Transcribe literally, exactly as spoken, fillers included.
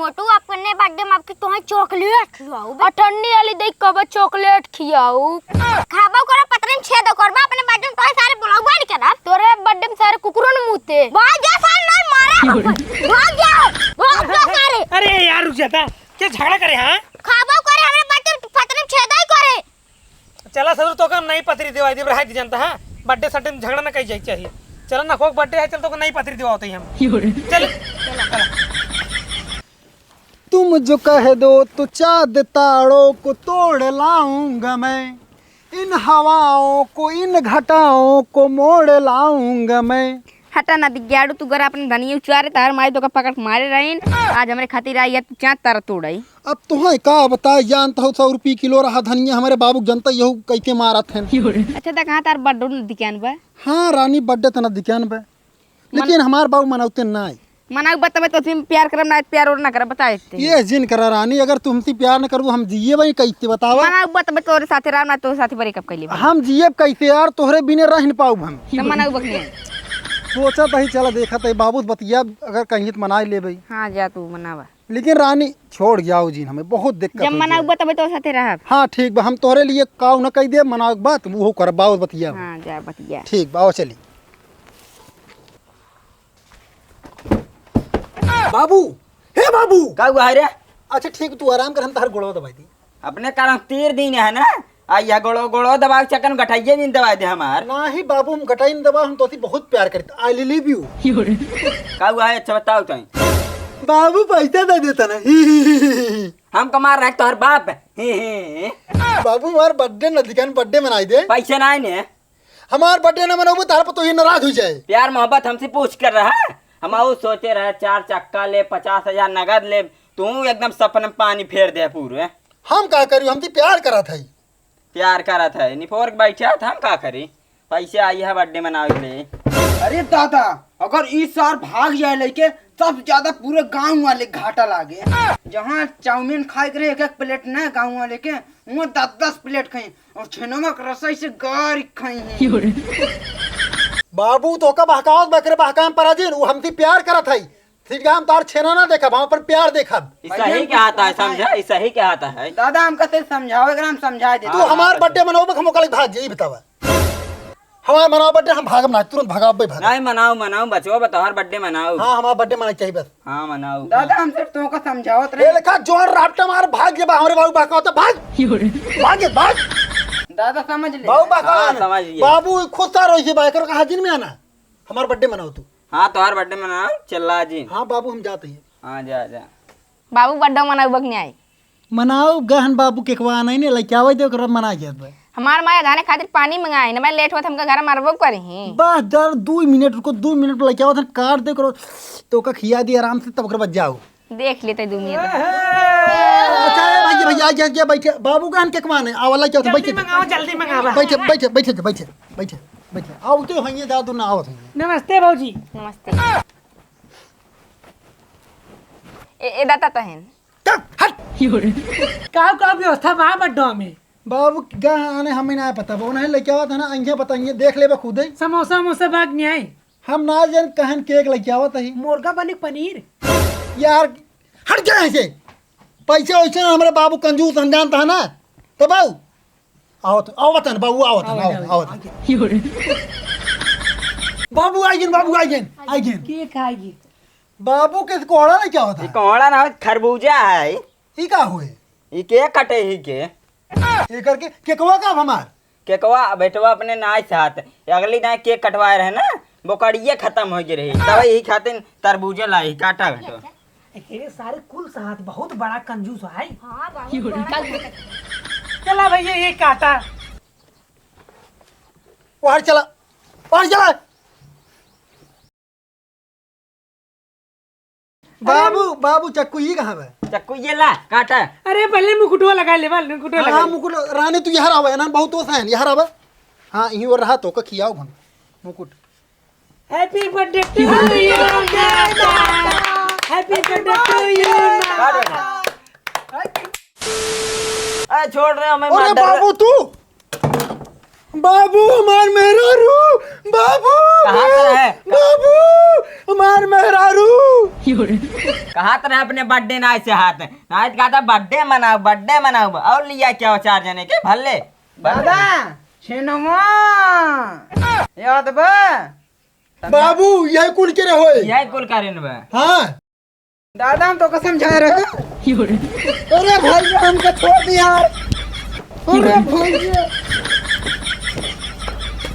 मोटू, अपने birthday में आपके तोहे chocolate खियाऊ बे। अठन्नी वाली दे कब chocolate खियाऊ? खाबो करो, पतरे में छेद करबा, अपने birthday में तोहे सारे बुलाऊ बन के ना। तोरे birthday में सारे कुकुरों ने मुते। भाग जा सारे, नहीं मारे। भाग जा, भाग जा सारे। अरे यार रुक जाता, क्या झगड़ा करे हाँ? खाबो करे, हमरे birthday में पतरे में छेद ही करे। चला ससुर, तोका हम नई पतरी देवाई देब, रहाई दी जनता, हाँ? Birthday सटे में झगड़ा ना कई जाए चाहिए। चला ना, खोक birthday है, चल तोका नई पतरी देवाओ तई हम। योरे। चल। तुम जो कह दो तो चाँद तारों को तोड़ लाऊंगा मैं, इन हवाओं को, इन घटाओं को मोड़ लाऊंगा मैं। हटा ना दिग्गाड़ू, तू गरा अपने धनिया उचारे, तार माई तोका पकड़ के मारे रहीन। आज हमरे खातिर आई है, तू चाँद तारा तोड़ाई। अब तुहैं का बताई, जानत हो, सौ रुपये किलो रहा धनिया, हमरे बाबू के जनता यहू कइके मारत हैं। अच्छा, त कहाँ तार birthday नजदीकान बा? हाँ रानी, birthday त नजदीकान बा, लेकिन हमार बाबू मनावते नाई। मनाऊ बा तबे तो तुम प्यार करब, ना प्यार और ना करब, बता देते। ये जिन करा रानी, अगर तुम हमसे प्यार न करबू, हम जिए भाई कैसे बतावा? मनाऊ बा तबे तोरे साथे रहब, ना तोरे साथे breakup कर लेब। हम जिए कैसे यार, तोहरे बिने रह न पाऊब हम। त मनाऊ बा कि नहीं? सोचत ही, चला देखत ही, बाबू से बतिया, अगर कहीं तो मनाई लेबे। हाँ, जा तू मनावा। लेकिन रानी, छोड़ जाओ जिन, हमें बहुत दिक्कत जब हो मनाऊ जाए। बा तबे तो साथे रहब। हाँ, ठीक बा, हम तोहरे लिए काऊ न कह दे, मनाऊ के बात, वो कर, बाऊ बतिया। हाँ, जा बतिया। ठीक बा, आओ चली। बाबू, हे बाबू। का हुआ है रे? अच्छा, ठीक, तू आराम कर, हम तोहर गोड़वा दबाई दी। अपने कारण तीर दिन है ना, आ यह गोड़ो, गोड़ो दबाव चक्कर में गठाइए नहीं दबाई दे हमार। नाही बाबू, हम गठाई नहीं दबाव, हम तोसी बहुत प्यार करते, I love you। का हुआ है, अच्छा बताओ तो। बाबू पैसा दे देता ना। हम कमार रहे तोहर बाप। ही, ही। बाबू हमार birthday नजदीकान, birthday मनाई दे। पैसे ना ने। हमार birthday ना मनाबू, तार पर तो ही नाराज हो जाए। प्यार मोहब्बत हमसे पूछ कर रहा। हम आऊ सोचे रहे चार चक्का ले, पचास हजार नगद ले, तू एकदम सपन में पानी फेर दे पूरे। हम का करी, हम तो प्यार करत है। प्यार करत है, निपोर के बैठे त हम का करी? पैसे आई है birthday मनावे के लिए। अरे दादा, अगर ई सार भाग जाए लइके, सबसे ज्यादा पूरे गांव वाले घाटा लागे। जहाँ चाउमीन खाए के रहे एक एक plate ना गांव वाले के, वहाँ दस दस plate खाई और छेनवा के रसोई से गारी खाई है। बाबू तोका बहकावत बकरे बहकाम पराजिन, वो हमसे प्यार करत है। सीधा हम तार छेना ना देखब, हम अपन प्यार देखब। ई सही कहत है, समझा? ई सही कहत है। दादा, हमका से समझाओ, एकरा हम समझा देते। तू हमार birthday मनाओ, हम ओकरे भाग जाई, बतावा। हमार मनाओ birthday, हम भागब ना, तुरंत भगाओ भाई, भाग। नहीं, मनाओ, मनाओ, बचवा, बा तोहार birthday मनाओ। हाँ, हमार birthday मनाई चाहिए बस। हाँ, मनाओ। दादा, हम सिर्फ तुमका समझावत रहे। ए, लेखा जोर रापटा मार, भाग जा, बा हमरे बाबू बहकावत, भाग। भाग, भाग। दादा, समझ ले। बाबू बहकावत हाँ, ना। समझ गया। बाबू खुद सारो इसे बाय करो, कहा जिन में आना। हमार birthday मनाओ तू। हाँ, तोहार birthday मनाओ, चिल्ला जिन। हाँ बाबू, हम जात ही। हाँ, जा, जा। बाबू birthday मनाऊ बक नहीं आई। मनाऊ गहन बाबू केकवा नहीं ने लइके आवे दे, ओकरा मना जात बा। हमार माया धाने खातिर पानी मंगाई, ना मैं late होत हमका घर मारबो करी। बस दर दू मिनट रुको, दू मिनट लइके आवत हन, काट दे करो, तोका खिया दी आराम से, तब ओकर बाद जाओ। देख लेते दू मिनट। अच्छा, ए भैया, भैया, आ जा, आ जा, बैठे। बाबू गहन केकवा नहीं, आवा लइके आवत, जल्दी बैठे। मंगावा, जल्दी मंगावा। बैठे, बैठे, बैठे, बैठे, बैठे, बैठे। आओ तो भैया, दादू ना आवत है। नमस्ते भौजी। नमस्ते। ए, ए दाता तहन। चल, हट। काव काव व्यवस्था बा birthday में? बाबू, गा आने हमें ना पता बा, उन्हें लेके आवत है ना, अंगे बताइए, देख लेबा खुदे। समोसा वमोसा बाग नहीं आई? हम ना जान कहन cake लेके आवत है। मुर्गा बने पनीर? यार, हट जा ऐसे। पैसे वैसे ना, हमारे बाबू कंजूस, हम जानता है ना। तो बाबू, आवत, आवत है ना बाबू, आवत है ना, आवत, आवत। बाबू आ गए, बाबू आ गए, आ गए। Cake आ गए। बाबू के कोहड़ा लेके आवत है? कोहड़ा ना, खरबूजा है। ई का हुए? ई cake कटे ही के। एकर के केकवा का हमार? केकवा बेटवा अपने नाई साथ, अगली दाई cake कटवाए रहे ना, बोकड़िए खत्म हो गए रही, तब यही खातिर तरबूजे लाई, काटा घटो। ए सारे कुल साथ बहुत बड़ा कंजूस है। हाँ बाबू, बड़ा कंजूस। चला भैया, ये काटा। बाहर चला, बाहर चला। बाबू, बाबू, चक्कू ये कहाँ बा? चक्कू ये ला, काटा। अरे, पहले मुकुटवा लगा ले, बाल, मुकुटवा हाँ, लगा हाँ, ले। मुकुट, रानी, तू यहाँ आवा, ना, बहुत दोस्त हैं, यहाँ आवा। हाँ, यहीं और रहा, तोका खियाओ हम, मुकुट। Happy birthday to you, माता। Happy birthday to you, माता। काट बेटा। ए, छोड़ रहे, हमें अरे मार डाल रहा। बाबू, तू? बाबू, हमार मेहरारू। बाबू, कहाँ पर है? बाबू, हमार मेहरारू। कहाँ तर है अपने बर्थडे नाई से हाथ? नाई तो कहता बर्थडे मनाओ, बर्थडे मनाओ। और लिया क्या हो चार जने के? भले, भले। दादा, छिनवा। याद बा? बाबू, यही कुल के रहे होए। यही कुल कारण बा। हाँ। दादा, हम तो कसम खा रहे। अरे भाई, हमका छोड़ दे यार। अरे भाई।